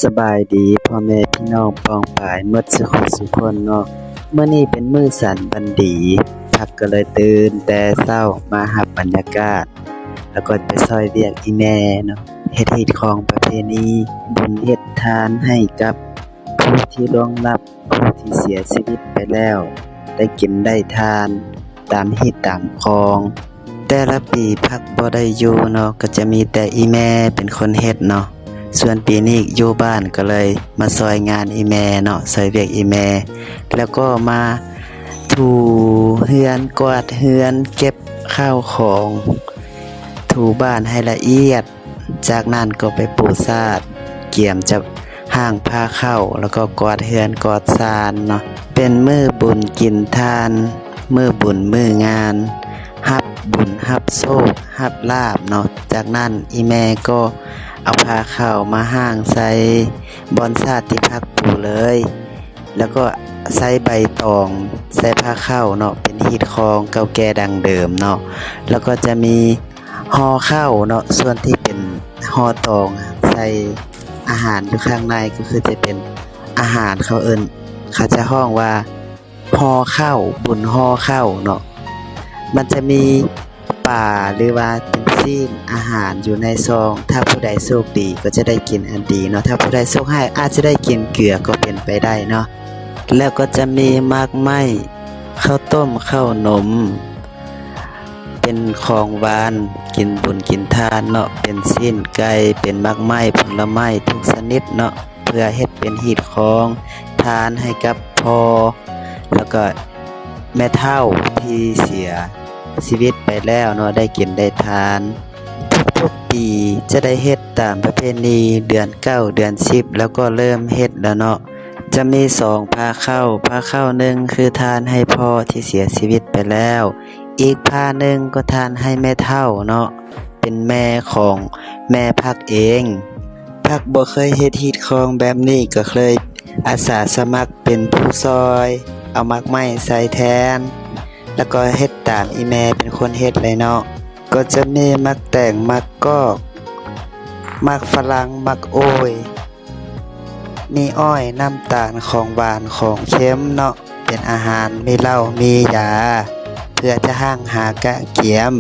ສະບາຍດີພໍ່ແມ່ພີ່ນ້ອງປ້ອງປາຍໝົດສູ່ຄົນສູ່ຄົນເນາະ. ມື້ນີ້ເປັນມື້ສັນວັນດີ, ພັກກໍເລີຍຕື່ນແຕ່ເຊົ້າມາຮັບບັນຍາກາດ ແລ້ວກໍໄປຊ່ອຍວຽກອີ່ແມ່ເນາະ, ເຮັດຮີດຄອງປະເພນີ ບຸນເຮັດທານໃຫ້ກັບຜູ້ທີ່ລ່ວງລັບ, ຜູ້ທີ່ເສຍຊີວິດໄປແລ້ວ ໄດ້ກິນໄດ້ທານຕາມຮີດຕາມຄອງ. ແຕ່ລະປີພັກບໍ່ໄດ້ຢູ່ເນາະ, ກໍຈະມີແຕ່ອີ່ແມ່ເປັນຄົນເຮັດເນາະ. ສ່ວນປີນີ້ຢູ່ບ້ານກໍເລີຍມາຊ່ອຍງານອີ່ແມ່ເນາະ, ຊ່ອຍວຽກອີ່ແມ່ ແລ້ວກໍມາຖູເຮືອນ, ກວາດເຮືອນ, ເກັບຂ້າວຂອງ, ຖູບ້ານໃຫ້ລະອຽດ. ຈາກນັ້ນກໍໄປປູສາດ, ກຽມຈະຫ້າງພາເຂົ້າ ແລ້ວກໍກວາດເຮືອນກວາດຊານເນາະ. ເປັນມື້ບຸນກິນທານ, ມື້ບຸນມື້ງານ, ຮັບບຸນຮັບໂຊກຮັບລາບເນາະ. ຈາກນັ້ນອີ່ແມ່ກໍເອົາພາເຂົ້າມາຫ້າງໃສ່ບ່ອນສາດທີ່ພັກປູເລີຍ, ແລ້ວກໍໃສ່ໃບຕອງໃສ່ພາເຂົ້າເນາະ, ເປັນຮີດຄອງເກົ່າແກ່ດັ້ງເດີມເນາະ. ແລ້ວກໍຈະມີ ຫໍ່ເຂົ້າເນາະ, ສ່ວນທີ່ເປັນຫໍ່ຕອງໃສ່ອາຫານຢູ່ຂ້າງໃນ ກໍຄືຈະເປັນອາຫານ ເຂົາເອີ້ນ ເຂົາຈະຮ້ອງວ່າຫໍ່ເຂົ້າ, ບຸນຫໍ່ເຂົ້າເນາະ. ມັນຈະມີປາ ຫຼືວ່າເປັນຊີ້ນອາຫານຢູ່ໃນຊອງ, ຖ້າຜູ້ໃດໂຊກດີກໍຈະໄດ້ກິນອັນດີເນາະ, ຖ້າຜູ້ໃດໂຊກຮ້າຍອາດຈະໄດ້ກິນເກືອກໍເປັນໄປໄດ້ເນາະ. ແລ້ວກໍຈະມີໝາກໄມ້, ເຂົ້າຕົ້ມ, ເຂົ້າໜົມ, ເປັນຂອງຫວານກິນບຸນກິນທານເນາະ, ເປັນຊີ້ນໄກ່, ເປັນໝາກໄມ້, ຜົນລະໄມ້ທຸກຊະນິດເນາະ, ເພື່ອເຮັດເປັນຮີດຄອງທານໃຫ້ກັບພໍ່ ແລ້ວກໍແມ່ເຖົ້າທີ່ເສຍຊີວິດໄປແລ້ວເນາະ, ໄດ້ກິນໄດ້ທານ. ທຸກໆປີຈະໄດ້ເຮັດຕາມປະເພນີເດືອນເກົ້າ ເດືອນສິບ ແລ້ວກໍເລີ່ມເຮັດແລ້ວເນາະ. ຈະມີສອງພາເຂົ້າ, ພາເຂົ້າໜຶ່ງຄືທານໃຫ້ພໍ່ທີ່ເສຍຊີວິດໄປແລ້ວ, ອີກພາໜຶ່ງກໍທານໃຫ້ແມ່ເຖົ້າເນາະ, ເປັນແມ່ຂອງແມ່ພັກເອງ. ພັກບໍ່ເຄີຍເຮັດຮີດຄອງແບບນີ້, ກໍເລີຍອາສາສະໝັກເປັນຜູ້ຊ່ອຍເອົາໝາກໄມ້ໃສ່ແທນ, ແລ້ວກໍເຮັດຕາມອີ່ແມ່ເປັນຄົນເຮັດເລີຍເນາະ. ກໍຈະມີໝາກແຕງ, ໝາກກອກ, ໝາກຝຣັ່ງ, ໝາກໂອ້ຍ, ມີອ້ອຍ, ນ້ຳຕານ, ຂອງຫວານ, ຂອງເຄັມເນາະ, ເປັນອາຫານ, ມີເຫຼົ້າ, ມີຢາ, ເພື່ອຈະຫ້າງຫາກະກຽມ.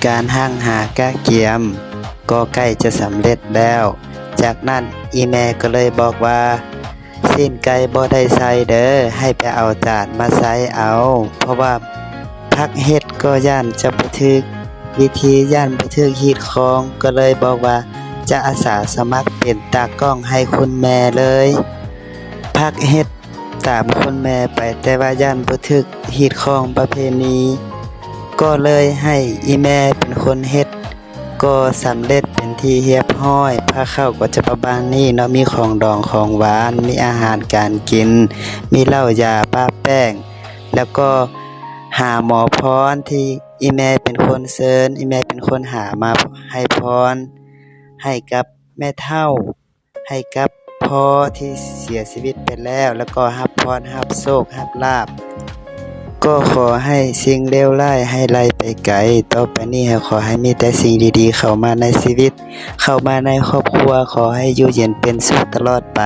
ການຫ້າງຫາກະກຽມກໍໃກ້ຈະສຳເລັດແລ້ວ. ຈາກນັ້ນອີ່ແມ່ກໍເລີຍບອກວ່າ ຊີ້ນໄກ່ບໍ່ໄດ້ໃສ່ເດີ, ໃຫ້ໄປເອົາຈານມາໃສ່ເອົາ, ເພາະວ່າພັກເຮັດກໍຢ້ານຈະບໍ່ຖືກວິທີ, ຢ້ານບໍ່ຖືກຮີດຄອງ, ກໍເລີຍບອກວ່າຈະອາສາສະໝັກເປັນຕາກ້ອງໃຫ້ຄຸນແມ່ເລີຍ. ພັກເຮັດຕາມຄຸນແມ່ໄປ, ແຕ່ວ່າຢ້ານບໍ່ຖືກຮີດຄອງປະເພນີ, ກໍເລີຍໃຫ້ອີ່ແມ່ເປັນຄົນເຮັດ. ກໍສຳເລັດເປັນທີ່ຮຽບຮ້ອຍ. ພາເຂົ້າກໍຈະປະມານນີ້ເນາະ, ມີຂອງດອງຂອງຫວານ, ມີອາຫານການກິນ, ມີເຫຼົ້າຢາປະແປ້ງ, ແລ້ວກໍຫາໝໍພອນທີ່ອີ່ແມ່ເປັນຄົນເຊີນ, ອີ່ແມ່ເປັນຄົນຫາມາໃຫ້ພອນໃຫ້ກັບແມ່ເຖົ້າ, ໃຫ້ກັບພໍ່ທີ່ເສຍຊີວິດໄປແລ້ວ, ແລ້ວກໍຮັບພອນ, ຮັບໂຊກ, ຮັບລາບ. ກໍຂໍໃຫ້ສິ່ງເລວຮ້າຍໃຫ້ໄລ່ໄປໄກ, ຕໍ່ໄປນີ້ໃຫ້ຂໍໃຫ້ມີແຕ່ສິ່ງດີໆເຂົ້າມາໃນຊີວິດ, ເຂົ້າມາໃນຄອບຄົວ, ຂໍໃຫ້ຢູ່ເຢັນເປັນສຸກຕະຫຼອດໄປ.